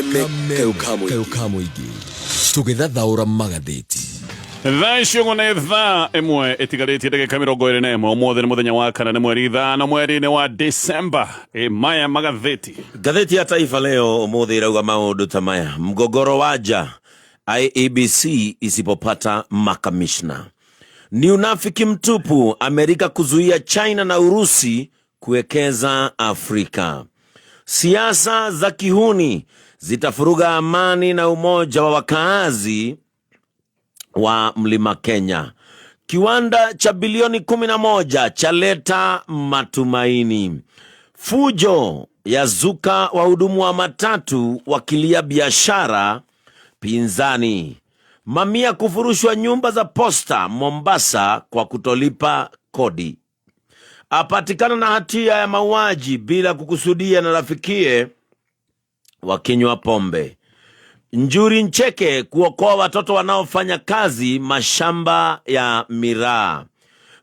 Kameme kayũ ka mũingĩ tũgĩthathaũra magathĩti. Thaa icio ũguo nĩ thaa 1 ĩtigarĩtie ndagĩka 21. Ũmũthĩ nĩ mũthenya wa kana, nĩ mweri 5 mweri-inĩ wa December. Ĩ maya magathĩti. Ngathĩti ya Taifa Leo ũmũthĩ ĩrauga maũndũ ta maya: mgogoro waja IEBC isipopata makamishna, ni unafiki mtupu Amerika kuzuia China na Urusi kuwekeza Afrika, siasa za kihuni zitafuruga amani na umoja wa wakaazi wa Mlima Kenya, kiwanda cha bilioni 11 chaleta matumaini, fujo yazuka wahudumu wa matatu wakilia biashara pinzani, mamia kufurushwa nyumba za posta Mombasa kwa kutolipa kodi, apatikana na hatia ya mauaji bila kukusudia na rafikie wakinywa pombe. Njuri Ncheke kuokoa watoto wanaofanya kazi mashamba ya miraa.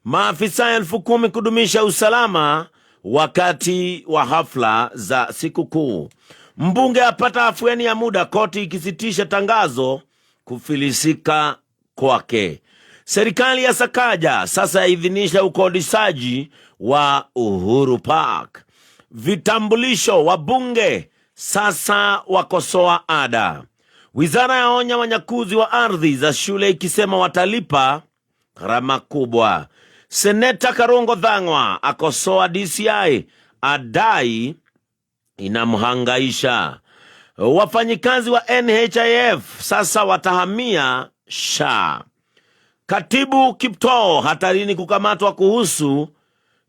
Maafisa 10,000 kudumisha usalama wakati wa hafla za sikukuu. Mbunge apata afueni ya muda, koti ikisitisha tangazo kufilisika kwake. Serikali ya Sakaja sasa yaidhinisha ukodishaji wa Uhuru Park. Vitambulisho wabunge sasa wakosoa ada. Wizara yaonya wanyakuzi wa ardhi za shule ikisema watalipa gharama kubwa. Seneta Karungo Thang'wa akosoa DCI adai inamhangaisha. Wafanyikazi wa NHIF sasa watahamia SHA. Katibu Kiptoo hatarini kukamatwa kuhusu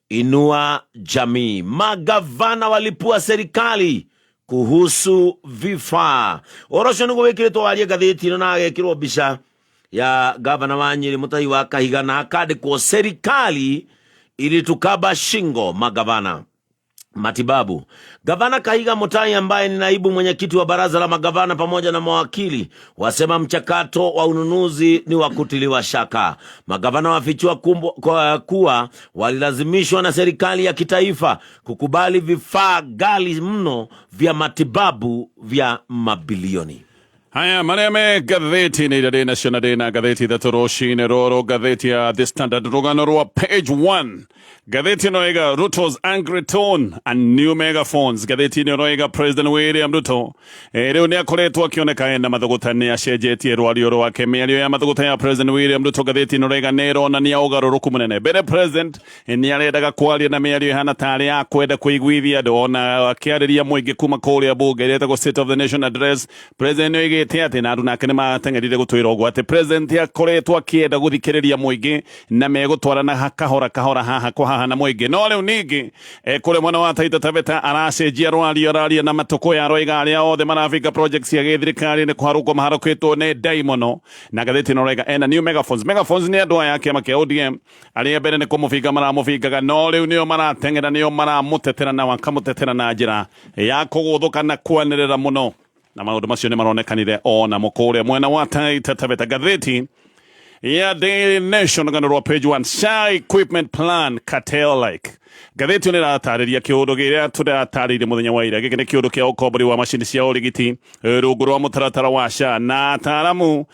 Inua Jamii. Magavana walipua serikali kuhusu vifaa. Ũhoro ũcio nĩguo wĩkĩrĩtwo warie ngathĩti ĩno na agekĩrwo mbica ya gavana wa Nyĩrĩ Mutahi wa Kahiga na hakandĩkwo serikali ilitukaba shingo magavana. Matibabu. Gavana Kahiga Mutai ambaye ni naibu mwenyekiti wa baraza la magavana pamoja na mawakili wasema mchakato wa ununuzi ni wa kutiliwa shaka. Magavana wafichua kuwa walilazimishwa na serikali ya kitaifa kukubali vifaa ghali mno vya matibabu vya mabilioni. Haya marĩa me ngathĩti-inĩ iria ndĩ nacio, na ndĩ na ngathĩti 3 rũcinĩ rũrũ. Ngathĩti ya The Standard, rũgano rwa page 1, ngathĩti ĩno ĩga "Ruto's angry tone and new megaphones". Ngathĩti ĩno ĩroiga President William Ruto rĩu nĩ akoretwo akĩoneka ena mathũgũta, nĩ acenjetie rwario rwake. Mĩario ya mathũgũta ya President William Ruto, ngathĩti ĩno ĩroiga nĩ ĩronania ũgarũrũku mũnene. Mbere President nĩ arendaga kwaria na mĩario ĩhana tarĩ ya kwenda kũiguithia andũ, ona akĩarĩria mũingĩ kuma kũrĩa bunge ĩrĩa ĩtagwo State of the Nation Address. President nĩ oigĩte atĩ, na andũ nake nĩ mateng'erire gũtwĩra ũguo, atĩ President akoretwo akĩenda gũthikĩrĩria mũingĩ na megũtwarana kahora kahora haha kwa haha na mũingĩ. No rĩu ningĩ kũrĩa mwena wa Taita Taveta aracenjia rwario, araria na matũkũya, aroiga arĩa othe marabinga project cia gĩthirikari nĩ kũharũkwo maharũkĩtwo nĩ ndaimono. Na ngathĩti ĩno ĩroiga ena new megaphones. Megaphones nĩ andũ aya a kĩama kĩa ODM arĩa mbere nĩ kũmũbinga maramũbingaga, no rĩu nĩo marateng'era, nĩo maramũtetera na makamũtetera na njĩra ya kũgũthũka na kwanĩrĩra mũno, na maũndũ macio nĩ maronekanire ona mo kũrĩa mwena wa Taita Taveta. Ngathĩti ya Daily Nation, rũgano rwa page 1, "SHA equipment plan cartel like". Ngathĩti ĩyo nĩ ĩratarĩria kĩũndũ kĩrĩa tũratarĩirie mũthenya wa ira. Gĩkĩ nĩ kĩũndũ kĩa ũkombori wa macini cia ũrigiti rungu rwa mũtaratara wa SHA, na ataaramu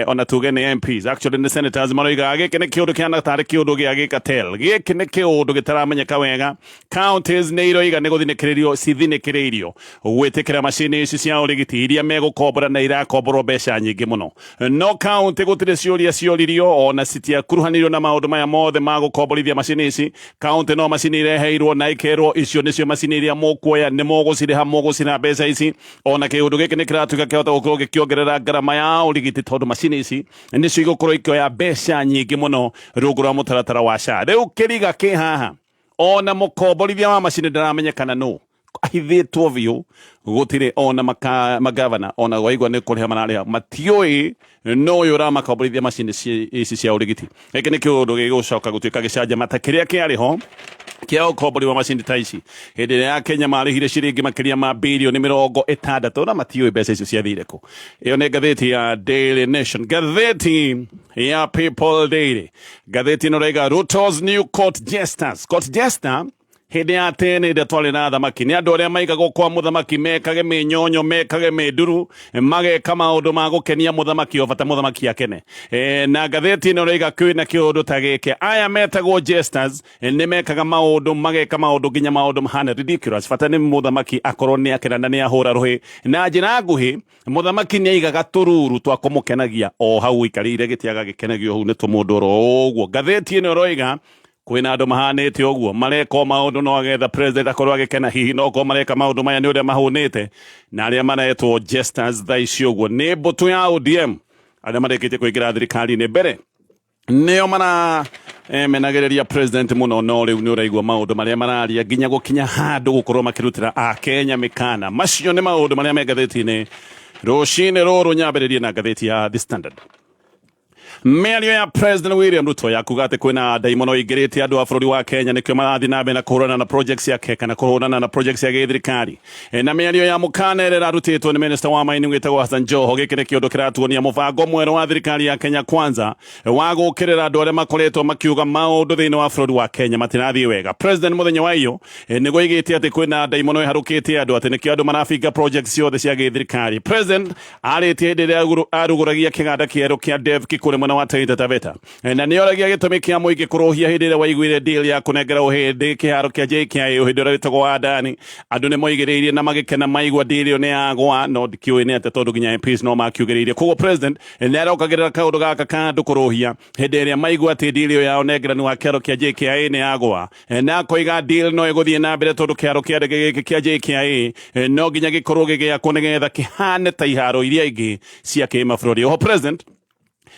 ona tuge nĩ MPs, actually nĩ senators, maroiga gĩkĩ nĩ kĩũndũ kĩhana tarĩ kĩũndũ gĩa gĩcartel. Gĩkĩ nĩ kĩũndũ gĩtaramenyeka wega. Counties nĩ iroiga nĩ gũthinĩkĩrĩrio cithinĩkĩrĩirio gwĩtĩkĩra macini ici cia ũrigiti iria megũkombora na irakomborwo mbeca nyingĩ mũno, no county gũtirĩ ciũria cioririo ona citiakuruhanirio na maũndũ maya mothe ma gũkomborithia macini ici. County no macini ireheirwo na ikerwo icio nĩcio macini iria mũkuoya, nĩ mũgũcirĩha, mũgũcirĩha mbeca ici. Ona kĩũndũ gĩkĩ nĩ kĩratuĩka kĩhota gũkorwo gĩkĩongerera ngarama ya ũrigiti, tondũ macini ici nĩcio igũkorwo ikĩoya mbeca nyingĩ mũno rungu rwa mũtaratara wa SHA. Rĩu kĩriga kĩ haha, ona mũkomborithia wa macini ndaramenyekana nũ, ahithĩtwo biũ, gũtirĩ ona magavana ona waigua nĩ kũrĩha mararĩha, matiũĩ no ũyũ ũramakomborithia macini ici cia ũrigiti. Gĩkĩ nĩ kĩũndũ gĩgũcoka gũtuĩka gĩcanjama ta kĩrĩa kĩarĩ ho kĩa ũkombori wa macini ta ici hĩndĩ ĩrĩa ya Kenya marĩhire ciringi makĩria ma birioni 60 na matiũĩ mbeca icio ciathire kũ. Ĩyo nĩ ngathĩti ya Daily Nation. Ngathĩti ya People Daily, ngathĩti ĩno raiga "Ruto's new court jesters". Court jester Hĩndĩ ya tene ĩrĩa twarĩ na athamaki, nĩ andũ arĩa maigagwo kwa mũthamaki mekage mĩnyonyo, mekage mĩnduru, mageka maũndũ ma gũkenia mũthamaki, o bata mũthamaki akene. Na ngathĩti ĩno ĩroiga kwĩna kĩũndũ ta gĩkĩ, aya metagwo jesters nĩ mekaga maũndũ, mageka maũndũ nginya maũndũ mahana ridiculous, bata nĩ mũthamaki akorwo nĩ akena na nĩ ahũra rũhĩ. Na njĩra nguhĩ, mũthamaki nĩ aigaga tũruru twa kũmũkenagia o hau ũikarĩire gĩtĩ, agagĩkenagio hau nĩ tũmũndũ oro ũguo. Ngathĩti ĩno ĩroiga kwĩna andũ mahanĩte ũguo, mareka o maũndũ no agetha president akorwo agĩkena, hihi no korwo mareka maũndũ maya nĩ ũrĩa mahũnĩte. Na arĩa maretwo jesters thaa ici ũguo nĩ mbũtũ ya ODM, arĩa marĩkĩtie kũingĩra thirikari-inĩ mbere nĩo mara menagĩrĩria president mũno, no rĩu nĩ ũraigua maũndũ marĩa mararia nginya gũkinya handũ gũkorwo makĩrutĩra akenya mĩkana. Macio nĩ maũndũ marĩa me ngathĩti-inĩ rũcinĩ rũrũ. Nyambĩrĩrie na ngathĩti ya The Standard. Mĩario ya President William Ruto ya kuga atĩ kwĩna ndaimono ingĩrĩte andũ a bũrũri wa Kenya, nĩkĩo marathiĩ na mbere na kũhũrana na projects ciake kana kũhũrana na projects cia gĩthirikari, na mĩario ya mũkana ĩrĩa ĩrarutĩtwo nĩ minister wa mining wĩtagwo Hassan Joho, gĩkĩ nĩ kĩũndũ kĩratuonia mũbango mwerũ wa thirikari ya Kenya Kwanza wa gũkĩrĩra andũ arĩa makoretwo makiuga maũndũ thĩinĩ wa bũrũri wa Kenya matirathiĩ wega. President mũthenya wa iyo nĩ gũigĩte atĩ kwĩna ndaimono ĩharũkĩte andũ, atĩ nĩkĩo andũ marabinga projects ciothe cia gĩthirikari. President arĩtie hĩndĩ ĩrĩa arugũragia kĩganda kĩerũ kĩa Devki kũrĩ mwena wa Taita Taveta, na nĩ oragia gĩtũmi kĩa mũingĩ kũrũhia hĩndĩ ĩrĩa waiguire deal ya kũnengera ũhĩndĩ kĩharo kĩa JKIA, ũhĩndĩ ũrĩa wĩtagwo wa Adani. Andũ nĩ moigĩrĩirie na magĩkena maigua deal ĩyo nĩ yagwa, no ndikĩũĩ nĩ atĩa tondũ nginya MPs no makiugĩrĩirie. Koguo president nĩ arokagĩrĩra kaũndũ gaka ka andũ kũrũhia hĩndĩ ĩrĩa maigua atĩ deal ĩyo ya ũnengerani wa kĩharo kĩa JKIA nĩ yagwa, na akoiga deal no ĩgũthiĩ na mbere tondũ kĩharo kĩa ndege gĩkĩ kĩa JKIA no nginya gĩkorwo gĩgĩakwo nĩgetha kĩhane ta iharo iria ingĩ cia kĩmabũrũri. Oho president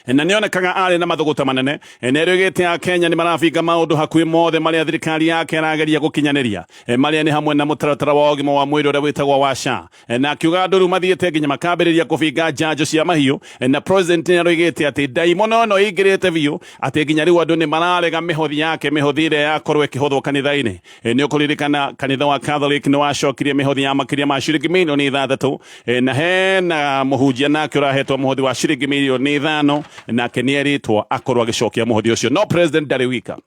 na nĩonekaga arĩ na mathũgũta manene, nĩ arĩugĩte a Kenya nĩ marabinga maũndũ hakuhĩ mothe marĩa thirikari yake ĩrageria gũkinyanĩria, marĩa nĩ hamwe na mũtaratara wa ũgima wa mwĩrĩ ũrĩa wĩtagwo wa SHA, na akiuga andũ rĩu mathiĩte nginya makambĩrĩria kũbinga njanjo cia mahiũ. Na president nĩ aroigĩte atĩ ndaimono ĩno ĩingĩrĩte biũ, atĩ nginya rĩu andũ nĩ mararega mĩhothi yake, mĩhothi ĩrĩa yakorwo ĩkĩhothwo kanitha-inĩ. Nĩ ũkũririkana kanitha wa Catholic nĩ wacokirie mĩhothi ya makĩria ma ciringi mirioni 6, na hena mũhunjia nake ũrahetwo mũhothi wa ciringi mirioni 5, nake nĩ erĩtwo akorwo agĩcokia mũhothi ũcio. No president ndarĩ wika.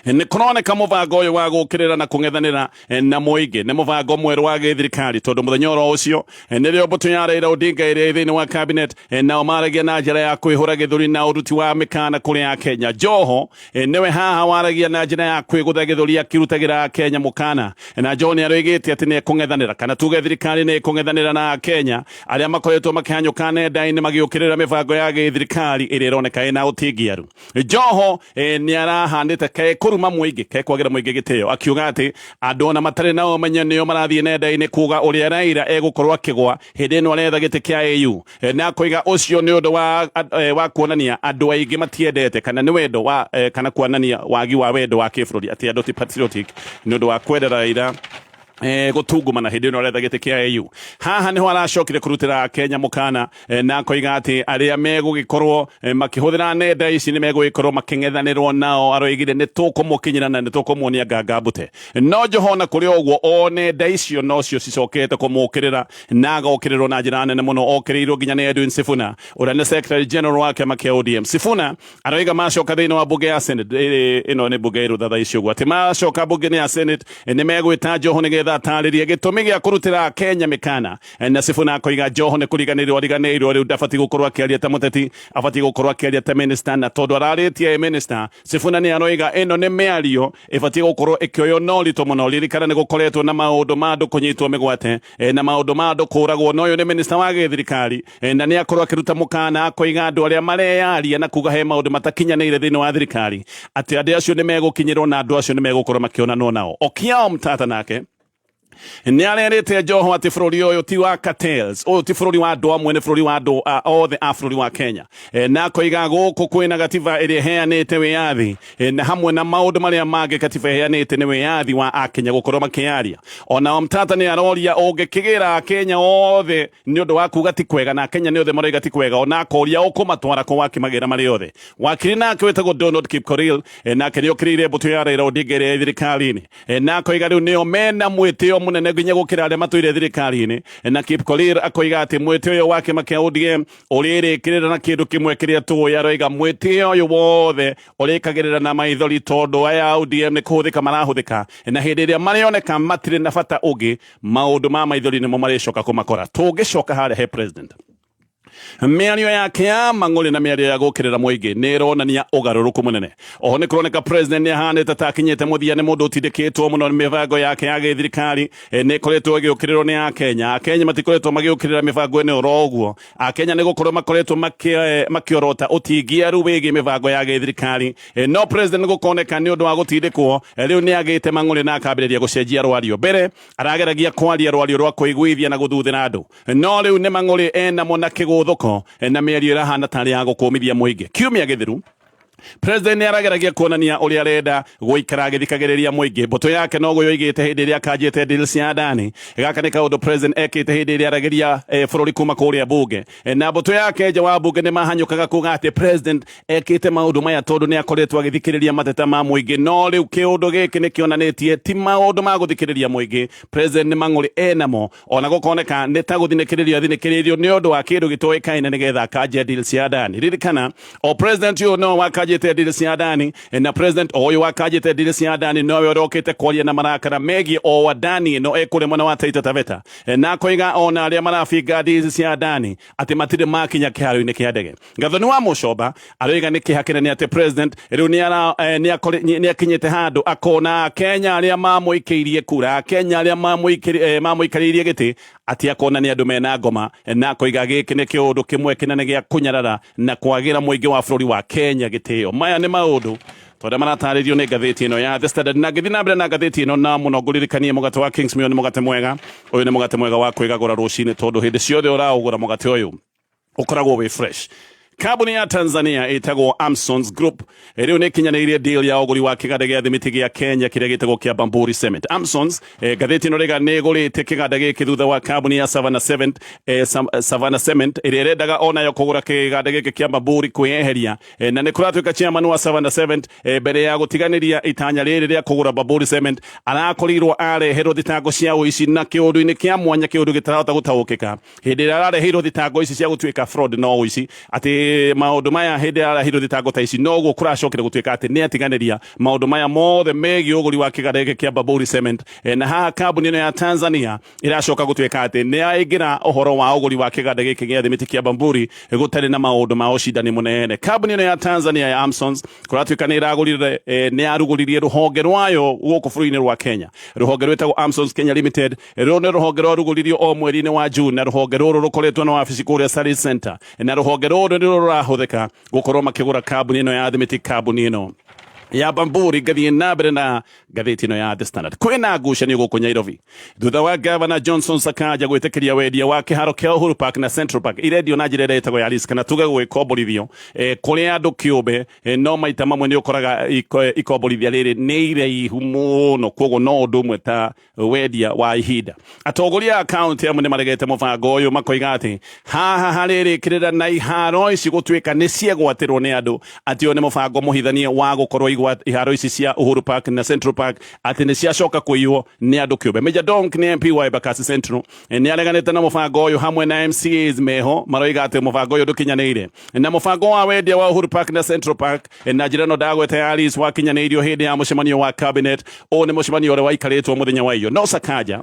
Nĩ kũroneka mũbango ũyũ wa gũkĩrĩra na kũng'ethanĩra na mũingĩ nĩ mũbango mwerũ wa gĩthirikari, tondũ mũthenya oro ũcio nĩrĩo mbũtũ ya Raila Odinga ĩrĩa ĩ thĩinĩ wa cabinet nao maragia na njĩra ya kwĩhũra gĩthũri na ũruti wa mĩkana kũrĩ Akenya. Joho nĩwe haha waragia na njĩra ya kwĩgũtha gĩthũri akĩrutagĩra Akenya mũkana, na Joho nĩ aroigĩte atĩ nĩ ekũng'ethanĩra, kana tuge thirikari nĩ ĩkũng'ethanĩra na Akenya arĩa makoretwo makĩhanyũka nenda-inĩ magĩũkĩrĩra mĩbango ya gĩthirikari ĩrĩa ĩroneka ĩna ũtingiaru. Joho nĩ arahanĩte ke kũruma mũingĩ, ke kwagĩra mũingĩ gĩtĩo, akiuga atĩ andũ ona matarĩ na ũmenyo nĩo marathiĩ nenda-inĩ kuga ũrĩa Raila egũkorwo akĩgwa hĩndĩ ĩno aretha gĩtĩ kĩa AU, na akoiga ũcio nĩ ũndũ wa kuonania andũ aingĩ matiendete, kana nĩ wendo wa kana kuonania wagi wa wendo wa kĩbũrũri, atĩ andũ ti patriotic nĩ ũndũ wa kwenda Raila gũtungumana hĩndĩ ĩno aretha gĩtĩ kĩa AU. Haha nĩho aracokire kũrutĩra Kenya mũkana, na akoiga atĩ arĩa megũgĩkorwo makĩhũthĩra nenda ici nĩ megũgĩkorwo makĩng'ethanĩrwo nao. Aroigire nĩ tũkũmũkinyĩra na nĩ tũkũmuonia nganga mbute. No Joho na kũrĩ ũguo, o nenda icio nocio cicokete kũmũkĩrĩra, na agokĩrĩrwo na njĩra nene mũno. Okĩrĩirwo nginya nĩ Edwin Sifuna, ũrĩa nĩ Secretary General wa kĩama kĩa ODM. Sifuna aroiga macoka thĩinĩ wa bunge ya Senate, ĩno nĩ bunge ĩrũ thaa ici ũguo, atĩ macoka bunge-inĩ ya Senate nĩ megwĩta Joho nĩgetha atarĩrie gĩtũmi gĩa kũrutĩra Kenya mĩkana. Na Sifuna akoiga Joho nĩ kũriganĩrwo ariganĩirwo, rĩu ndabatiĩ gũkorwo akĩaria ta mũteti, abatiĩ gũkorwo akĩaria ta minister, na tondũ ararĩtie e minister, Sifuna nĩ aroiga ĩno nĩ mĩario ĩbatiĩ gũkorwo ĩkĩoywo na ũritũ mũno. Ririkana nĩ gũkoretwo na maũndũ ma andũ kũnyitwo mĩgwate na maũndũ ma andũ kũragwo, na ũyũ nĩ minister wa gĩthirikari, na nĩ akorwo akĩruta mũkana, akoiga andũ arĩa mareyaria na kuga he maũndũ matakinyanĩire thĩinĩ wa thirikari, atĩ andũ acio nĩ megũkinyĩrwo na andũ acio nĩ megũkorwo makĩonanwo nao. Okiya Omtatah nake nĩ arerĩte Joho atĩ bũrũri ũyũ ti wa cartels, ũyũ ti bũrũri wa andũ amwe, nĩ bũrũri wa andũ othe a bũrũri wa Kenya, na akoiga gũkũ kwĩna gatiba ĩrĩa ĩheanĩte wĩyathi, na hamwe na maũndũ marĩa mangĩ katiba ĩheanĩte nĩ wĩyathi wa Akenya gũkorwo makĩaria. Ona Omtatah nĩ aroria ũngĩkĩgĩra Akenya othe nĩ ũndũ wa kuga ti kwega, na Akenya nĩ othe maroiga ti kwega, ona akoria ũkũmatwara kũ wakĩmagĩra marĩ othe. Wakiri nake wĩtagwo Donald Kipkorir, nake nĩ okĩrĩire mbũtũ ya Raila Odinga ĩrĩa ĩ thirikari-inĩ, na akoiga rĩu nĩo mena mwĩtĩo. mũnene nginya gũkĩra arĩa matũire thirikari-inĩ. Na Kipkorir akoiga atĩ mwĩtĩo ũyũ wa kĩama kĩa ODM ũrĩrĩkĩrĩra na kĩndũ kĩmwe kĩrĩa tũĩ. Aroiga mwĩtĩo ũyũ wothe ũrĩkagĩrĩra na maithori, tondũ aya ODM nĩ kũhũthĩka marahũthĩka, na hĩndĩ ĩrĩa marĩoneka matirĩ na bata ũngĩ, maũndũ ma maithori nĩmo marĩcoka kũmakora. Tũngĩcoka harĩa he president, mĩario yake ya mang'ũrĩ na mĩario ya gũkĩrĩra mũingĩ nĩ ĩronania ũgarũrũku mũnene. Oho nĩ kũroneka president nĩ ahanĩte ta akinyĩte mũthia, nĩ mũndũ ũtindĩkĩtwo mũno nĩ mĩbango yake ya gĩthirikari. Nĩ ĩkoretwo ĩgĩũkĩrĩrwo nĩ Akenya. Akenya matikoretwo magĩũkĩrĩra mĩbango ĩno oro ũguo. Akenya nĩ gũkorwo makoretwo makĩorota ũtingiaru wĩgiĩ mĩbango ya gĩthirikari. No president gũkoneka nĩ ũndũ wa gũtindĩkwo, rĩu nĩ agĩte mang'ũrĩ na akambĩrĩria gũcenjia rwario. Mbere arageragia kwaria rwario rwa kũiguithia na gũthuthĩra andũ, no rĩu nĩ mang'ũrĩ enamo na kĩgũthũko, na mĩario ĩrahana tarĩ ya gũkũmithia mũingĩ. Kiumia gĩthiru president nĩ arageragia kuonania ũrĩa arenda gũikara agĩthikagĩrĩria mũingĩ. Mbũtũ yake no yoigĩte hĩndĩ ĩrĩa akanjĩte deal cia Adani. Gaka nĩ kaũndũ president ekĩte hĩndĩ ĩrĩa aragĩria bũrũri kuma kũrĩa bunge, na mbũtũ yake nja wa bunge nĩ mahanyũkaga kuga atĩ president ekĩte maũndũ maya tondũ nĩ akoretwo agĩthikĩrĩria mateta ma mũingĩ. No rĩu kĩũndũ gĩkĩ nĩ kĩonanĩtie ti maũndũ ma gũthikĩrĩria mũingĩ. President nĩ mang'ũrĩ enamo, ona gũkoneka nĩ ta gũthinĩkĩrĩrio athinĩkĩrĩirio nĩ ũndũ wa kĩndũ gĩtoĩkaine nĩgetha akanje deal cia Adani. Ririkana o president ũyũ no wakanjĩte deal cia Adani, na president o ũyũ wakanjĩte deal cia Adani nowe ũrokĩte kwaria na marakara megiĩ o Adani ĩno ĩkũrĩa mwena wa Taita Taveta, na akoiga ona arĩa marabinga deal cia Adani atĩ matirĩ makinya kĩharo-inĩ kĩa ndege. Gathoni wa Mũcomba aroiga nĩ kĩeha kĩnene atĩ president rĩu nĩ akinyĩte handũ akona Akenya arĩa mamũikĩirie kura, Akenya arĩa mamũikarĩirie gĩtĩ, atĩ akona nĩ andũ mena ngoma, na akoiga gĩkĩ nĩ kĩũndũ kĩmwe kĩnene gĩa kũnyarara na kwagĩra mũingĩ wa bũrũri wa Kenya gĩtĩo. Maya nĩ maũndũ tondũ maratarĩrio nĩ ngathĩti ĩno ya The Standard. Na ngĩthiĩ na mbere na ngathĩti ĩno, na mũno ngũririkanie mũgate wa Kingsmill nĩ mũgate mwega. Ũyũ nĩ mũgate mwega wa kwĩgagũra rũcinĩ, tondũ hĩndĩ ciothe ũraũgũra mũgate ũyũ ũkoragwo wĩ fresh. Kambuni ya Tanzania ĩtagwo Amsons Group rĩu nĩ ĩkinyanĩirie deal ya ũgũri wa kĩganda gĩa thimiti gĩa Kenya kĩrĩa gĩtagwo kĩa Bamburi Cement. Amsons, ngathĩti ĩno rĩga nĩ ĩgũrĩte kĩganda gĩkĩ thutha wa kambuni ya Savannah Cement, Savannah Cement ĩrĩa ĩrendaga onayo kũgũra kĩganda gĩkĩ kĩa Bamburi kwĩyeheria. Na nĩ kũratuĩka chairman wa Savannah Cement, mbere ya gũtiganĩria itanya rĩrĩ rĩa kũgũra Bamburi Cement, arakorirwo areherwo thitango cia ũici na kĩũndũ-inĩ kĩa mwanya, kĩũndũ gĩtarahota gũtaũkĩka hĩndĩ ĩrĩa arareheirwo thitango ici cia gũtuĩka fraud no ũici, atĩ maũndũ maya hĩndĩ ĩrĩa arareheirwo thitango ta ici noguo kũracokera gũtuĩka atĩ nĩ atiganĩria maũndũ maya mothe megiĩ ũgũri wa kĩganda gĩkĩ kĩa Bamburi Cement. Na haha kambuni ĩno ya Tanzania ĩracoka gũtuĩka atĩ nĩ yaingĩra ũhoro wa ũgũri wa kĩganda gĩkĩ gĩa thimiti kĩa Bamburi gũtarĩ na maũndũ ma ũcindani mũnene. Kambuni ĩno ya Tanzania ya Amsons kũratuĩka nĩ ĩragũrire, nĩ yarugũririe rũhonge rwayo gũkũ bũrũri-inĩ rwa Kenya, rũhonge rwĩtagwo Amsons Kenya Limited. Rũrũ nĩ rũhonge rwarugũririo o mweri-inĩ wa June, na rũhonge rũrũ rũkoretwo na wabici kũrĩa Sarit Center, na rũhonge rũrũ nĩrwo rũrahũthĩka gũkorwo makĩgũra kambuni ĩno ya thimiti, kambuni ĩno ya Bamburi. Ngathiĩ na mbere na ngathĩti ĩno ya The Standard. Kwĩna ngucanio gũkũ Nairobi thutha wa Gavana Johnson Sakaja gwĩtĩkĩria wendia wa kĩharo kĩa Uhuru Park na Central Park irendio na njĩra ĩrĩa ĩtagwo ya lease, kana tuge gwĩkomborithio kũrĩ andũ kĩũmbe. No maita mamwe nĩ ũkoraga ikomborithia rĩrĩ nĩ iraihu mũno, koguo no ũndũ ũmwe ta wendia wa ihinda. Atongoria a kaunti amwe nĩ maregete mũbango ũyũ, makoiga atĩ haha harĩrĩkĩrĩra na iharo ici gũtuĩka nĩ ciegwatĩrwo nĩ andũ, atĩ ũyũ nĩ mũbango mũhithanie wa gũkorwo iharo ici cia Uhuru Park na Central Park atĩ nĩ ciacoka kũiywo nĩ andũ kĩũmbe. Major Donk nĩ MP wa Embakasi Central, nĩ areganĩte na mũbango ũyũ hamwe na MCAs meho, maroiga atĩ mũbango ũyũ ndũkinyanĩire. Na mũbango wa wendia wa Uhuru Park na Central Park na njĩra ĩno ndagweta ya lease wakinyanĩirio hĩndĩ ya mũcemanio wa cabinet. Ũyũ nĩ mũcemanio ũrĩa waikarĩtwo mũthenya wa iyo. No Sakaja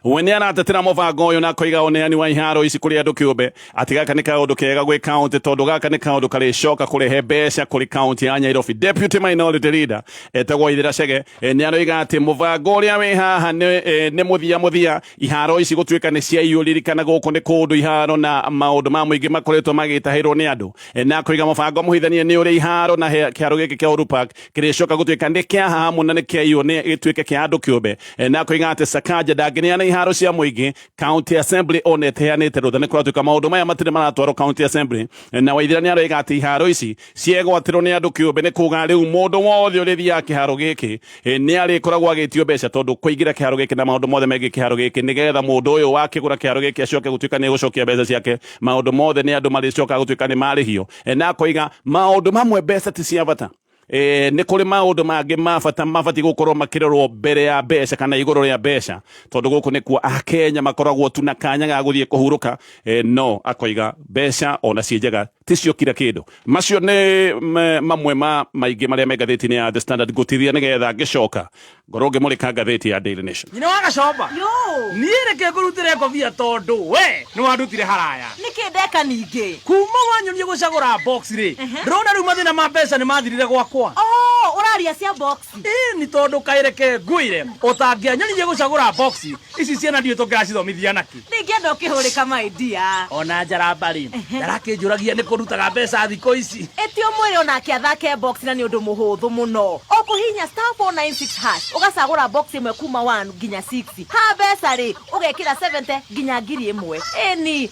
we nĩ aratetera mũbango ũyũ na akoiga ũneani wa iharo ici kũrĩ andũ kĩũmbe atĩ gaka nĩ kaũndũ kega gwĩ kaunti, tondũ gaka nĩ kaũndũ karĩcoka kũrehe mbeca kũrĩ kaunti ya Nairobi. Deputy Minority Leader etagwo Ithira Chege nĩ aroiga atĩ mũbango ũrĩa wĩ haha nĩ mũthia mũthia iharo ici gũtuĩka nĩ ciaiywo. Ririkana gũkũ nĩ kũndũ iharo na maũndũ ma mũingĩ makoretwo magĩtahĩrwo nĩ andũ, na akoiga mũbango mũhithanie nĩ ũrĩa iharo na kĩharo gĩkĩ kĩa Uhuru Park kĩrĩcoka gũtuĩka nĩ kĩahahamũ na nĩ kĩaiywo nĩ gĩtuĩke kĩa andũ kĩũmbe. Na akoiga atĩ Sakaja ndangĩneana iharo cia mũingĩ County Assembly ona ĩteanĩte rũtha. Nĩ kũratuĩka maũndũ maya matirĩ maratwarwo County Assembly. Na Waithira nĩ aroiga atĩ iharo ici ciegwatĩrwo nĩ andũ kĩũmbe nĩ kuga rĩu mũndũ wothe ũrĩthiaga kĩharo gĩkĩ nĩ arĩkoragwo agĩtio mbeca, tondũ kũingĩra kĩharo gĩkĩ na maũndũ mothe megiĩ kĩharo gĩkĩ, nĩgetha mũndũ ũyũ wakĩgũra kĩharo gĩkĩ acoke gũtuĩka nĩ egũcokia mbeca ciake, maũndũ mothe nĩ andũ marĩcokaga gũtuĩka nĩ marĩhio. Na akoiga maũndũ mamwe mbeca ti cia bata. Nĩ kũrĩ maũndũ mangĩ ma bata mabatiĩ gũkorwo makĩrorwo mbere ya mbeca kana igũrũ rĩa mbeca, tondũ gũkũ nĩkuo Akenya makoragwo tu na kanya ga gũthiĩ kũhurũka. No akoiga mbeca ona ciĩ njega ticio kira kĩndũ. Macio nĩ mamwe ma maingĩ marĩa me ngathĩti-inĩ ya The Standard. Ngũtithia nĩgetha ngĩcoka ngorwo ngĩmũrĩka ngathĩti ya Daily Nation. Nyina wa Gacomba. Yo. Niĩ reke ngũrutĩre ngobia tondũ we nĩ wandutire haraya. Nĩkĩ ndeka ningĩ? Kuma wanyonia gũcagũra box rĩ, ndĩrona rĩu mathĩna ma mbeca nĩ mathirire gwakwa. Oh, ũraria cia box. Ĩĩ, nĩ tondũ kaĩ reke ngwĩre, ũtangĩanyonirie gũcagũra box ici ciana ndiũĩ tũngĩracithomithia nakĩ. Ndingĩenda ũkĩhũrĩka my dear. Ona njaramba rĩ, ndarakĩnjũragia nĩ kũrutaga mbeca thikũ ici. Ĩti ũmwĩre onake athake box na nĩ ũndũ mũhũthũ mũno. Ũkũhihinya *496# ũgacagũra box ĩmwe kuma 1 nginya 6. Ha mbeca rĩ, ũgekĩra 70 nginya 1000. Ĩni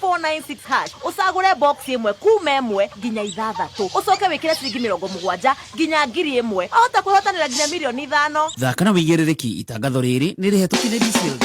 *496# ũcagũre box ĩmwe kuma 1 nginya 6, ũcoke wĩkĩre ciringi 70 nginya 1000. Wahota kwĩhotanĩra nginya 5,000,000. Thaka na wĩigĩrĩrĩki. Itangatho rĩrĩ nĩ rĩhetũkie nĩ DCLG.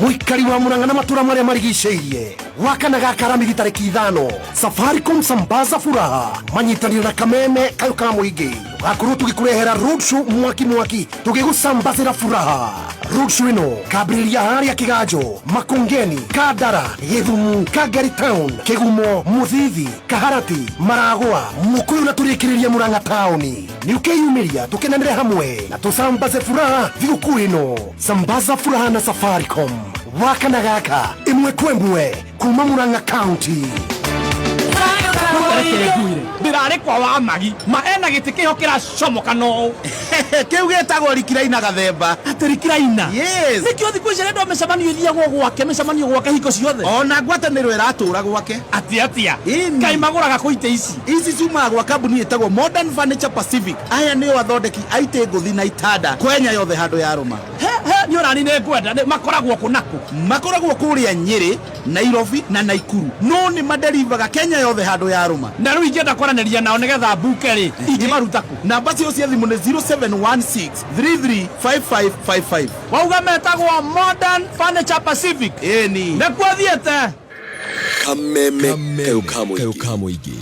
Mũikari wa Murang'a na matũra marĩa marigicĩirie, wakana ga karamithi tarĩki 5, Safaricom sambaza furaha manyitanĩre na Kameme kayũ ka mũingĩ. Tũgakorwo tũgĩkũrehera roadshow mwaki mwaki, tũgĩgũcambazĩra furaha. Roadshow ĩno kambĩrĩria harĩa Kĩganjo, Makongeni, Kandara, Gĩthumu, Kangari Town, Kĩgumo, Mũthithi, Kaharati, Maragwa, Mũkũyũ na tũrĩkĩrĩria Murang'a taũni. Nĩ ũkĩyumĩria tũkenanĩre hamwe na tũsambaze furaha thigũkũ ĩno. Sambaza furaha na Safaricom wakana gaka ĩmwe kwa ĩmwe kuma Murang'a County. Reke ngwĩre, ndĩrarĩ kwa wa magi ma ena gĩtĩ kĩho kĩracomoka no Kĩu gĩtagwo rikiraina gathemba. Atĩ rikiraina? Yes. Nĩkĩo thikũ ici arendwo mĩcemanio ĩthiagwo gwake, mĩcemanio gwake hingo ciothe. Ona ngwatanĩro ĩratũra gwake. Atĩ atia? Ĩni. Kaĩ magũraga kũ itĩ ici? Ici ciumaga gwa kambuni ĩtagwo Modern Furniture Pacific. Aya nĩo athondeki a itĩ ngũthi na itanda kwenya yothe handũ ya rũma. He he, nĩ ũrani nĩ ngwenda. Makoragwo kũ nakũ? Makoragwo kũrĩa Nyĩrĩ, Nairobi na Naikuru, no nĩ maderivaga Kenya yothe handũ ya rũma. Na rĩu ingĩenda kwaranĩria nao nĩgetha mbuke rĩ, ingĩmaruta kũ? Namba ciao cia thimũ nĩ 0716 335555. Wauga metagwo Modern Furniture Pacific? Ĩni. Nĩkuo thiĩte. Kameme kayũ ka mũingĩ,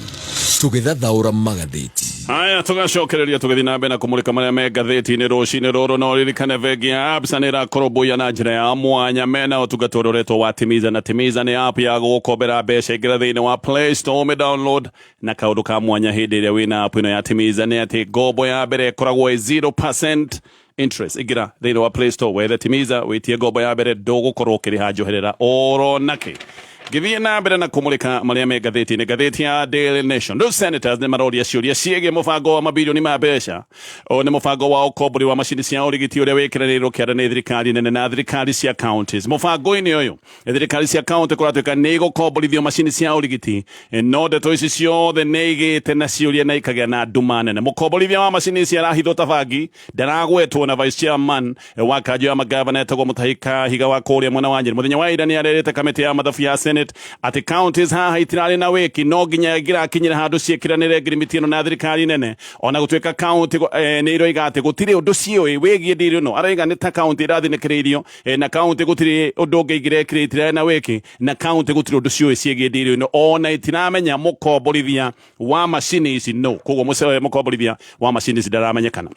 tũgĩthathaũra magathĩti. Haya, tugacokereria tũgĩthiĩ na mbere na kũmũrĩka marĩa me ngathĩti-inĩ rũcinĩ rũrũ. No ririkane bengi ya Absa nĩ ĩrakũrũmbũiya na njĩra ya mwanya. Mena ũtungata ũrĩa ũretwo wa Timiza, na Timiza nĩ app ya gũgũkombera mbeca. Ingĩra thĩinĩ wa Play Store ũmĩ download, na kaũndũ ka mwanya hĩndĩ ĩrĩa wĩna app ĩno ya Timiza nĩ atĩ ngombo ya mbere ĩkoragwo ĩ 0% interest. Ingĩra thĩinĩ wa Play Store, wethe Timiza, wĩtie ngombo ya mbere, ndũgũkorwo ũkĩrĩha njoherera oro nakĩ. Ngĩthiĩ na mbere na kũmũrĩka marĩa me ngathĩti-inĩ, ngathĩti ya Daily Nation. Rĩu senators nĩ maroria ciũria ciĩgiĩ mũbango wa mabirioni ma mbeca. Ũyũ nĩ mũbango wa ũkombori wa macini cia ũrigiti ũrĩa wĩkĩranĩirwo kĩanda nĩ thirikari nene na thirikari cia counties. Mũbango-inĩ ũyũ, thirikari cia county kũratuĩka nĩ igũkomborithio macini cia ũrigiti, no ndeto ici ciothe nĩ igĩte na ciũria na ikagĩa na nduma nene. Mũkomborithia wa macini ici arahithwo ta bangi, ndaragwetwo, na vice chairman wa kanjũ ya magavana etagwo Mutahi Kahiga wa kũrĩa mwena wa Nyĩrĩ mũthenya wa ira nĩ arerĩte kamĩtĩ ya mathabu ya Senate atĩ counties haha itirarĩ na wĩki, no nginya ingĩrakinyĩra handũ ciĩkĩranĩre ngirimiti ĩno na thirikari nene. Ona gũtuĩka county nĩ iroiga atĩ gũtirĩ ũndũ ciũĩ wĩgiĩ ndiri ĩno, araiga nĩ ta county irathinĩkĩrĩirio, na county gũtirĩ ũndũ ũngĩ ingĩrekire, itirarĩ na wĩki, na county gũtirĩ ũndũ ciũĩ ciĩgiĩ ndiri ĩno, ona itiramenya mũkomborithia wa macini ici no koguo mũkomborithia wa macini ici ndaramenyekana.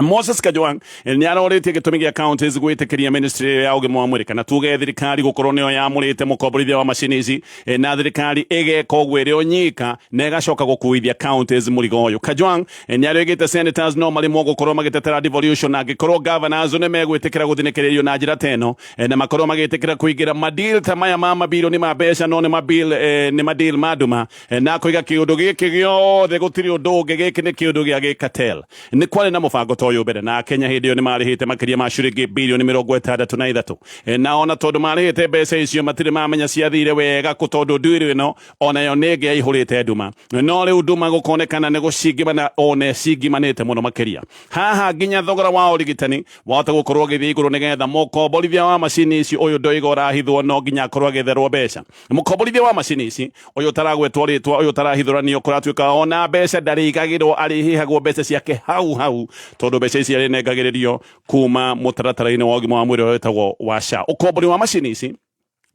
Moses Kajwang nĩ arorĩtie gĩtũmi gĩa counties gwĩtĩkĩria ministry ya ũgima wa mwĩrĩ, kana tuge thirikari, gũkorwo nĩyo yamũrĩte mũkomborithia wa macini ici, na thirikari ĩgeka ũguo ĩrĩ o nyika na ĩgacoka gũkuithia counties mũrigo ũyũ. Kajwang nĩ arĩgĩte senators no marĩmwo gũkorwo magĩtetera devolution angĩkorwo governors nĩ megwĩtĩkĩra gũthinĩkĩrĩrio na njĩra ta ĩno, na makorwo magĩtĩkĩra kũingĩra madeal ta maya ma mabirioni ma mbeca, no nĩ mabill, nĩ madeal ma nduma, na kũiga kĩũndũ gĩkĩ gĩothe gũtirĩ ũndũ ũngĩ, gĩkĩ nĩ kĩũndũ gĩa gĩcartel. Nĩ kwarĩ na mũbango ta ũyũ mbere, na Kenya hĩndĩ ĩyo nĩ marĩhĩte makĩria ma ciringi birioni 63, na ona tondũ marĩhĩte mbeca icio matirĩ mamenya ciathire wega kũ, tondũ ndwĩrĩ ĩno onayo nĩ ĩngĩ yaihũrĩte nduma. No rĩu nduma gũkonekana nĩ gũcingimana, ona ĩcingimanĩte mũno makĩria. Haha nginya thogora wa ũrigitani wahota gũkorwo ũgĩthiĩ igũrũ, nĩgetha mũkomborithia wa macini ici ũyũ ndoiga ũrahithwo no nginya akorwo agĩetherwo mbeca. Mũkomborithia wa macini ici ũyũ ũtaragwetwo rĩtwa, ũyũ ũtarahithũranio, kũratuĩka ona mbeca ndarĩigagĩrwo, arĩhĩhagwo mbeca ciake hau hau, tondũ mbeca ici arĩnengagĩrĩrio kuma mũtaratara-inĩ wa ũgima wa mwĩrĩ ũrĩa wĩtagwo wa SHA. Ũkombori wa macini ici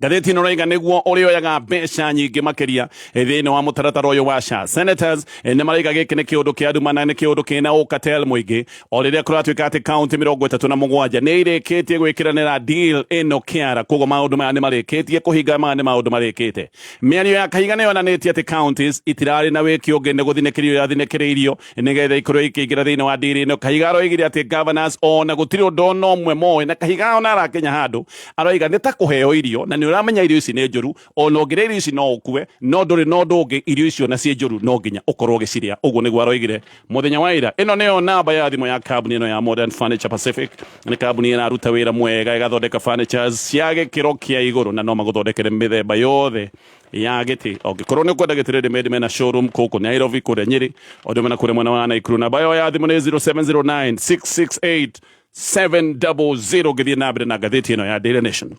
Ngathĩti ĩno raiga nĩguo ũrĩoyaga mbeca nyingĩ makĩria thĩinĩ wa mũtaratara ũyũ wa SHA. Senators nĩ maraiga gĩkĩ nĩ kĩũndũ kĩa nduma na nĩ kĩũndũ kĩna ũkatel mũingĩ o rĩrĩa kũratuĩka atĩ kaunti 37 nĩ irĩkĩtie gwĩkĩranĩra deal ĩno kĩara. Koguo maũndũ maya nĩ marĩkĩtie kũhinga, maya nĩ maũndũ marĩkĩte. Mĩario ya Kahiga nĩ yonanĩtie atĩ counties itirarĩ na wĩki ũngĩ nĩ gũthinĩkĩrio irathinĩkĩrĩirio nĩgetha ikorwo ikĩingĩra thĩinĩ wa deal ĩno. Kahiga aroigire atĩ governors ona gũtirĩ ũndũ ona ũmwe moĩ, na Kahiga ona arakinya handũ aroiga nĩ ta kũheo irio na nĩ ũramenya irio ici nĩ njũru, ona ũngĩrĩa irio ici no ũkue, no ndũrĩ na ũndũ ũngĩ, irio icio na ciĩ njũru no nginya ũkorwo ũgĩcirĩa. Ũguo nĩguo aroigire mũthenya wa ira. Ĩno nĩyo namba ya thimũ ya kambuni ĩno ya Modern Furniture Pacific. Nĩ kambuni ĩraruta wĩra mwega, ĩgathondeka furnitures cia gĩkĩro kĩa igũrũ na no magũthondekere mĩthemba yothe ya gĩtĩ. Ũngĩkorwo nĩ ũkwenda gĩtĩ ready made, mena showroom kũkũ Nairobi, kũrĩa Nyĩrĩ, o ũndũ mena kũrĩa mwena wa Naikuru. Namba yao ya thimũ nĩ 0709 668 700. Ngĩthiĩ na mbere na ngathĩti ĩno ya Daily Nation,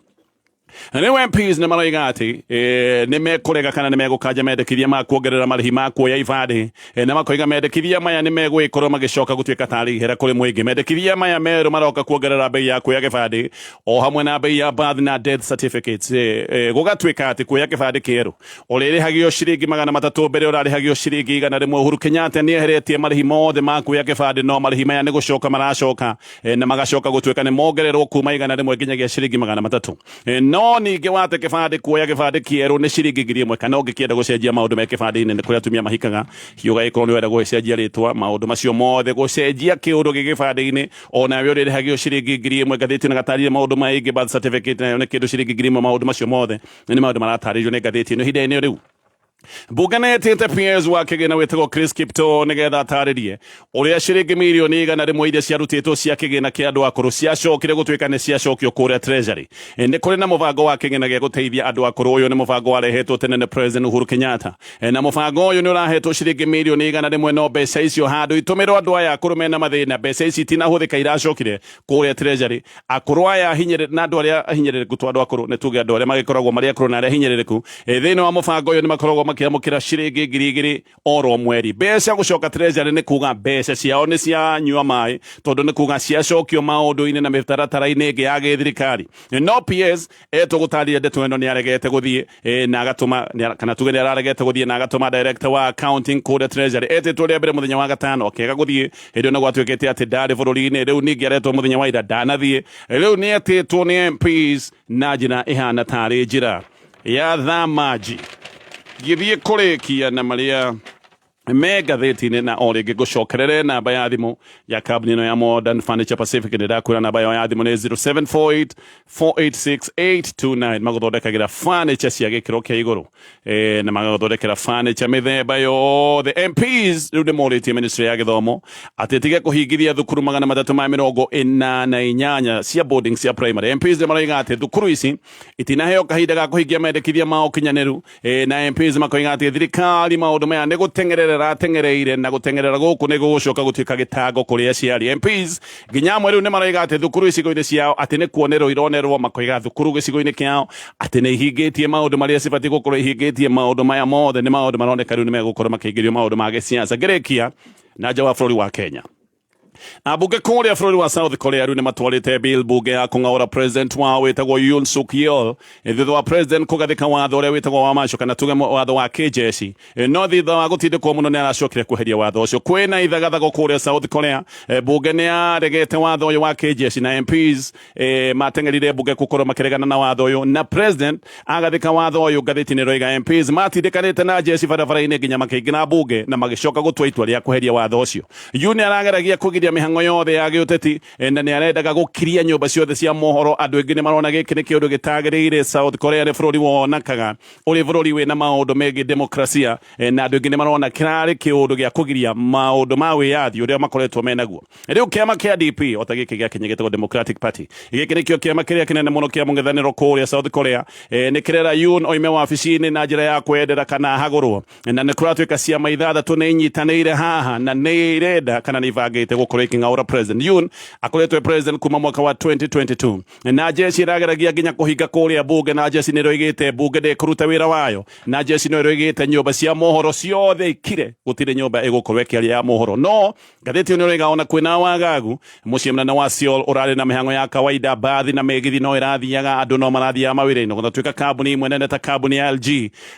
na rĩu MPs nĩ maroiga atĩ nĩ mekũrega kana nĩ megũkanja mendekithia ma kuongerera marĩhi ma kuoya ibandĩ, na makoiga mendekithia maya nĩ megũgĩkorwo magĩcoka gũtuĩka tarĩ ihera kũrĩ mũingĩ. Mendekithia maya merũ maroka kuongerera bei ya kuoya gĩbandĩ o hamwe na bei ya birth na death certificates. Gũgatuĩka atĩ kuoya gĩbandĩ kĩerũ ũrĩrĩhagio ciringi 300, mbere ũrarĩhagio ciringi 100. Uhuru Kenyatta nĩ eheretie marĩhi mothe ma kuoya gĩbandĩ, no marĩhi maya nĩ gũcoka maracoka, na magacoka gũtuĩka nĩ mongererwo kuma 100 nginyagia ciringi 300. No ningĩ wate gĩbandĩ, kuoya gĩbandĩ kĩerũ nĩ ciringi 1000, kana ũngĩkĩenda gũcenjia maũndũ me kĩbandĩ-inĩ, nĩ kũrĩ atumia mahikaga hiũga, gĩkorwo nĩ ũrenda gũgĩcenjia rĩtwa, maũndũ macio mothe, gũcenjia kĩũndũ gĩ gĩbandĩ-inĩ, onawe ũrĩrĩhagio ciringi 1000. Ngathĩti ĩno gatarĩrie maũndũ maingĩ. Birth certificate nayo nĩ kĩndũ ciringi 1000. Maũndũ macio mothe nĩ maũndũ maratarĩrio nĩ ngathĩti ĩno ihinda-inĩ rĩu. Mbunge nĩ ĩtĩte PS wa kĩgĩna wĩtagwo Chris Kiptoo nĩgetha atarĩrie ũrĩa ciringi mirioni 100 iria ciarutĩtwo cia kĩgĩna kĩa andũ akũrũ ciacokire gũtuĩka nĩ ciacokio kũrĩa Treasury. Nĩ kũrĩ na mũbango wa kĩgĩna gĩa gũteithia andũ akũrũ. Ũyũ nĩ mũbango warehetwo tene nĩ President Uhuru Kenyatta. Na mũbango ũyũ nĩ ũrahetwo ciringi mirioni 100, no mbeca icio handũ itũmĩrwo andũ aya akũrũ mena mathĩna, mbeca ici itinahũthĩka, iracokire kũrĩa Treasury. Akũrũ aya hinyĩrĩ na andũ arĩa hinyĩrĩrĩku, to andũ akũrũ, nĩ tuge andũ arĩa magĩkoragwo marĩ akũrũ na arĩa hinyĩrĩrĩku thĩinĩ wa mũbango ũyũ, nĩ makoragwo makĩamũkĩra ciringi 2000 oro mweri. Mbeca gũcoka Treasury nĩ kuga mbeca ciao nĩ cianyua maĩ, tondũ nĩ kuga ciacokio maũndũ-inĩ na mĩtaratara-inĩ ĩngĩ ya gĩthirikari. No PS etwo gũtarĩria ndeto ĩno nĩ aregete gũthiĩ, na agatũma kana tuge nĩ araregete gũthiĩ na agatũma director wa accounting kũrĩa Treasury. Etĩtwo rĩa mbere mũthenya wa gatano, akĩaga gũthiĩ. Hĩndĩ ĩyo nĩ gwatuĩkĩte atĩ ndarĩ bũrũri-inĩ. Rĩu ningĩ aretwo mũthenya wa ira, ndanathiĩ. Rĩu nĩ etĩtwo nĩ MPs na njĩra ĩhana tarĩ njĩra ya thamaji. Gĩthiĩ kũrĩkia na marĩa me ngathĩti-inĩ, na o rĩngĩ ngũcokerere namba ya thimũ ya kambuni ĩno ya Modern Furniture Pacific. Nĩ ndakwĩra namba yao ya thimũ nĩ 0748 486 829. Magũthondekagĩra furniture cia gĩkĩro kĩa igũrũ, na magagũthondekera furniture mĩthemba yothe. MPs rĩu nĩ morĩtie ministry ya gĩthomo atĩ ĩtige kũhingithia thukuru 388 cia boarding cia primary. MPs nĩ maroiga atĩ thukuru ici itinaheo kahinda ga kũhingia mendekithia ma ũkinyanĩru, na MPs makoiga atĩ thirikari maũndũ maya nĩ gũteng'erera ĩrateng'ereire, na gũteng'erera gũkũ nĩ gũgũcoka gũtuĩka gĩtango kũrĩ aciari. MPs nginya amwe rĩu nĩ maroiga atĩ thukuru icigo-inĩ ciao atĩ nĩ kuonerwo ironerwo, makoiga thukuru gĩcigo-inĩ kĩao atĩ nĩ ihingĩtie maũndũ marĩa cibatiĩ gũkorwo ihingĩtie. Maũndũ maya mothe nĩ maũndũ maroneka rĩu nĩ megũkorwo makĩingĩrio maũndũ ma gĩsiasa. Ngĩrĩkia na nja wa bũrũri wa Kenya, ambunge kũrĩa bũrũri wa South Korea rĩu nĩ matwarĩte bill bunge ya kũng'aũra president wao wĩtagwo Yoon Suk Yeol, thutha wa president kũgathĩka watho ũrĩa wĩtagwo wa macio, kana tuge watho wa kĩjeshi. No thutha wa gũtindĩkwo mũno nĩ aracokire kweheria watho ũcio. Kwĩna ithagathago kũrĩa South Korea. Bunge nĩ yaregete watho ũyũ wa kĩjeshi, na MPs mateng'erire bunge gũkorwo makĩregana na watho ũyũ, na president agathĩka watho ũyũ. Ngathĩti nĩ ĩroiga MPs matindĩkanĩte na jeshi barabara-inĩ nginya makĩingĩra bunge na magĩcoka gũtua itua rĩa kweheria watho ũcio. Yu nĩ arageragia kũgiria mĩhang'o yothe ya gĩũteti, na nĩ arendaga gũkiria nyũmba ciothe cia mohoro. Andũ aingĩ nĩ marona gĩkĩ nĩ kĩũndũ gĩtagĩrĩire. South Korea nĩ bũrũri wonakaga ũrĩ bũrũri wĩna maũndũ megiĩ demokrasia, na andũ aingĩ nĩ marona kĩrarĩ kĩũndũ gĩa kũgiria maũndũ ma wĩyathi ũrĩa makoretwo menaguo. Rĩu kĩama kĩa DP, o ta gĩkĩ gĩa Kenya gĩtagwo Democratic Party, gĩkĩ nĩkĩo kĩama kĩrĩa kĩnene mũno kĩa mũng'ethanĩro kũrĩa South Korea, nĩ kĩrera Yoon oime wabici-inĩ na njĩra ya kwendera kana hagũrwo, na nĩ kũratuĩka ciama ithathatũ nĩ inyitanĩire haha na nĩ irenda kana nĩ ibangĩte gũkorwo ĩgũkorwo ĩkĩng'aũra president. Yoon akoretwo e president kuma mwaka wa 2022, na jeshi ĩrageragia nginya kũhinga kũrĩa bunge, na jeshi nĩ ĩroigĩte bunge ndĩkũruta wĩra wayo, na jeshi no ĩroigĩte nyũmba cia mohoro ciothe ikire, gũtirĩ nyũmba ĩgũkorwo ĩkĩaria ya mohoro. No ngathĩti ĩyo nĩ ĩroiga ona kwĩna wagagu, mũciĩ mũnene wa Seoul ũrarĩ na mĩhang'o ya kawaida, mbathi na mĩgithi no ĩrathiaga, andũ no marathiaga mawĩra-inĩ. Gũtatuĩka kambuni imwe nene ta kambuni ya LG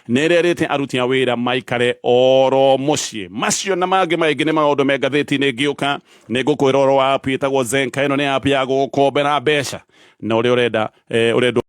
nĩ ĩrerĩte aruti a wĩra maikare oro mũciĩ. Macio na mangĩ maingĩ nĩ maũndũ me ngathĩti-inĩ. Ngĩũka nĩ ngũkwĩra ũhoro wa app ĩtagwo Zenka. Ĩno nĩ app ya gũgũkombera mbeca na ũrĩa ũrenda, ũrendwo.